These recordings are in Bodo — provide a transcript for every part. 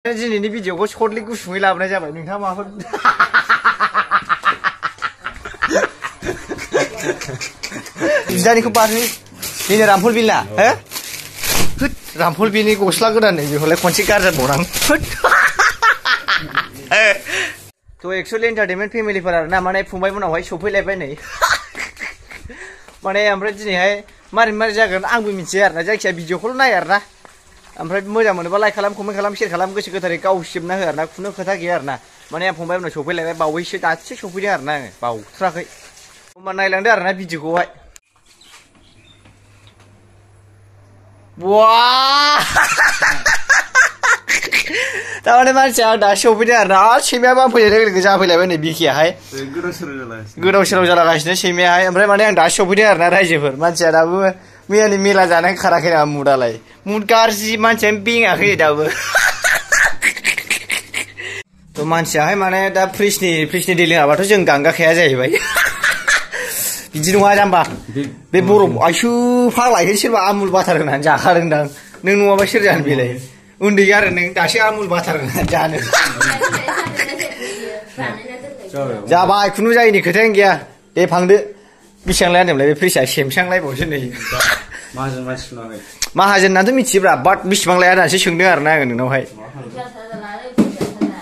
दिनैनि भिडिअखौ सर्टलि गुसुङै लाबोनाय जाबाय नोंथाङा माबाफोर बिदानिखौ बारनि बेनो रामफल बिल ना हो होद रामफल बिलनि गस्ला गोदान नै बेखौलाय खनसे गारजाबावनां होद थ' एक्सुवेलि एन्टारटेनमेन्ट फेमिलिफोर आरोना माने फंबायमोनावहाय सफैलायबाय नै माने ओमफ्राय दिनैहाय मारै मारै जागोन आंबो मिथिया आरोना जायखिया भिडिअखौल' नाय आरोना ओमफ्राय मोजां मोनोबा लाइक खालाम कमेन्ट खालाम शेयार खालाम गोसो गोथारै गावसिबना हो आरोना खुनु खोथा गैया आरोना माने आं फंबायमोनाव सफैलायबाय बावैसो दासो सफैदों आरोना आङो बावथ्राखै होमबा नायलांदो आरोना भिडिअखौहाय वाह तारमाने मानसिया दासो सफैदों आरोना आरो सैमायाबो आं फैनाय लोगो लोगो जाफैलायबाय नै बिखियाहाय गोदाव सोराव जालागासिनो सैमायाहाय ओमफ्राय माने आं दासो सफैदों आरोना रायजोफोर मानसिया दाबो मैयानि मेला जानाय खाराखै नामा मुदालाय मुद गाज्रि मानसियानो बेङाखै दाबो थ' मानसियाहाय माने दा फ्रिजनि दै लोङाबाथ' जों गांगाखाया जाहैबाय बिदि नङा जाम्बा बे बर' आइसो फाग्लायखै सोरबा आमुल बाटार होनानै जाखादोंदां नों नङाबा सोर जानो बेलाय उन्दै आरो नों दासो आमुल बाटार होनानै जानो जाबाय खुनु जायैनि खोथायानो गैया दे फांदो बेसेबां लायानोमोनलाय बे फ्रिजआ सेमसांलायबावसो नै माहाजोनाथ' मिथियोब्रा बाट बेसेबां लाया होननानैसो सोंदों आरोना आङो नोंनावहाय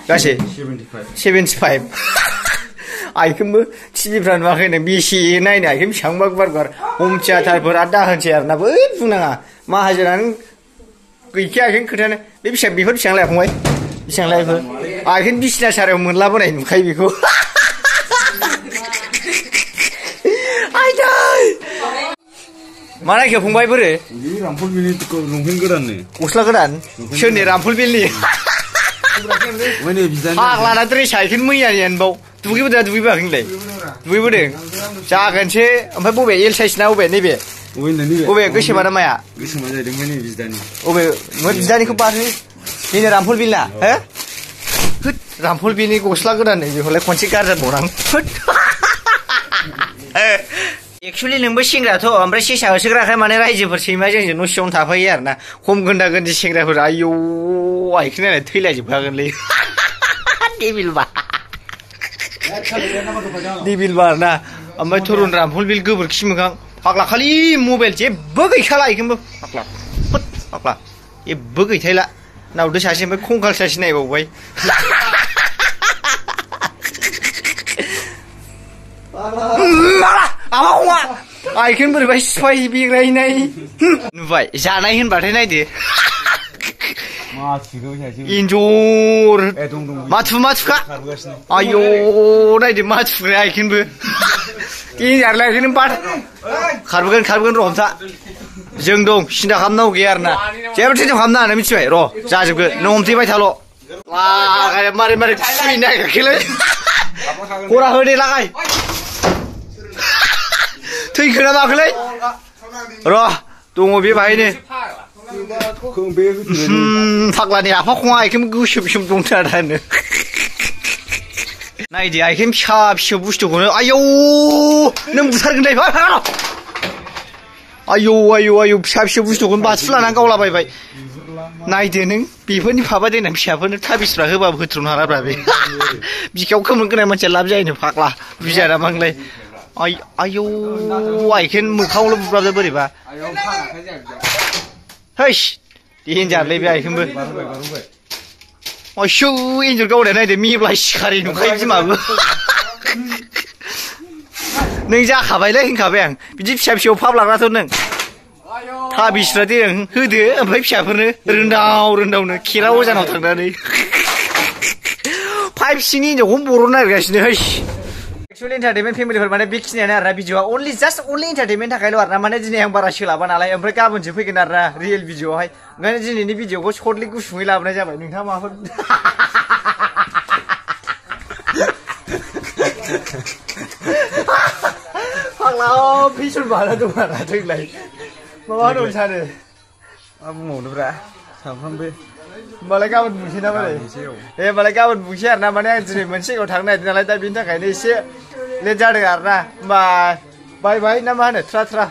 गासै 75 आइखोमबो टिभिफ्रा नुवाखै नों बेसे नायनो आइखोम बेसेबांबा गुवार गुवार हम थियाटारफोर आरो दा होनसै आरोना बै बुंनाङा माहाजोनानो गैखायाखै खोथायानो बे बेसेबां बेफोर बेसेबां लाया फंबाय बेसेबां लाया बेफोर आइखोनो बिसिना सारायाव मोनलाबोनाय नुखायो बेखौ मा नायखो फंबाय बोरो रामफल बिलनि लंपेन्ट गोदान गस्ला गोदान सोरनि रामफल बिलनि फाग्लाना ड्रेसा बेखौनो मैयानियानो बाव दुगैबोदों दुगैबोआखै नोंलाय दुगैबोदों जागोनसो ओमफ्राय बबे एल साइज ना बबे नैबे बबे गोसोमा ना माया गोसोमा जाहैदों नै बिदानि बबे बिदानिखौ बारनि बेनो रामफल बिल ना हो होद रामफल बिलनि गस्ला गोदान नै बेखौलाय खनसे गारजाबावनां होद एक्सुवेलि नोंबो सेंग्राथ' ओमफ्राय सेसा होसोग्राखाय माने रायजोफोर सैमा जोंजों न' सिङावनो थाफायो आरोना खम गोन्दा गोन्दि सेंग्राफोर आयौ आइखौ नायनानै थैलायजोबखागोनलै देबिलबा आरोना ओमफ्राय थरुन रामफल बिल गोबोरखि मोखां फाग्ला खालि मबाइल जेबो गैखाला आइखोनबो फाग्ला जेबो गैथायला नावदो सासे ओमफ्राय खंखाल सासे नायबावबाय आइखोन बोरैबा सिफाय बेग्रायनाय नुबाय जानाय होनबाथाय नायदो एन्जर माथुखा आयौ नायदो माथुग्राया आइखोनबो देन्जारलाय आइखोन बाट खारबोगोन र' हमथा जों दं सिन्था खालामनांगौ गैया आरोना जेबो टेनसन खालामनाङा नों मिथिबाय र' जाजोबगोन नों हमथेबाय थाल' मारै खुबैनो नागिराखैलै खरा होदे लागाय थैखोना माखोलै र' दङ बे बाहायनो फाग्लानि आफा खङा आइखोम गोसोम दंथारानो नायदो आइखोम फिसा बुस्थुखौनो आयौ नों बुथारगोन दे आयौ फिसा बुस्थुखौनो बाथुल लानानै गावलाबायबाय नायदो नों बेफोरनि फाबा देनां फिसाफोरनो थाबिसफ्रा होबाबो होथ्र'नो हालाब्रा बे बिखायाव खोमोन गोनां मानसिया लाब जायोनो फाग्ला बुजिया नामा आंलाय आयौ आइखोन मोखाङावल' बुब्राबदो बोरैबा हैस देन्जारलै बे आइखोनबो आयसौ एन्जर गावनाया नायदो मेब्ला सिखारि नुखायो बिमाबो नों जाखाबायलै होनखाबाय आं बिदि फिसा फाब लाग्राथ' नों थाबिसफ्रा दे होदो ओमफ्राय फिसाफोरनो रोन्दावनो खेरा अजानाव थांनानै 5 सिंनि हिनजावखौनो बर'नो नागिरगासिनो हैस एक्चुअली एन्टारटेनमेन्ट फेमिलिफोर माने बेखिनियानो आरोना भिडिअआ अनलि एन्टारटेनमेन्ट थाखायल' आरोना माने दिनै आं बारा सोलाबा नालाय ओमफ्राय गाबोनसो फैगोन आरोना रियेल भिडिअआवहाय ओंखायनो दिनैनि भिडिअखौ सर्टलि गुसुङै लाबोनाय जाबाय नोंथाङा माबाफोर फाग्ला फेसन बाना दं आरोना थैलाय माबा दं सानो मा बुंबावनोब्रा सामफ्रामबो होमबालाय गाबोन बुंसै ना मारै होमबालाय गाबोन बुंसै आरोना माने आं दिनै मोनसे जायगायाव थांनो नागिरदों नालाय दा बेनि थाखायनो एसे लेट जादों आरोना होमबा बाय ना मा होनो ट्रा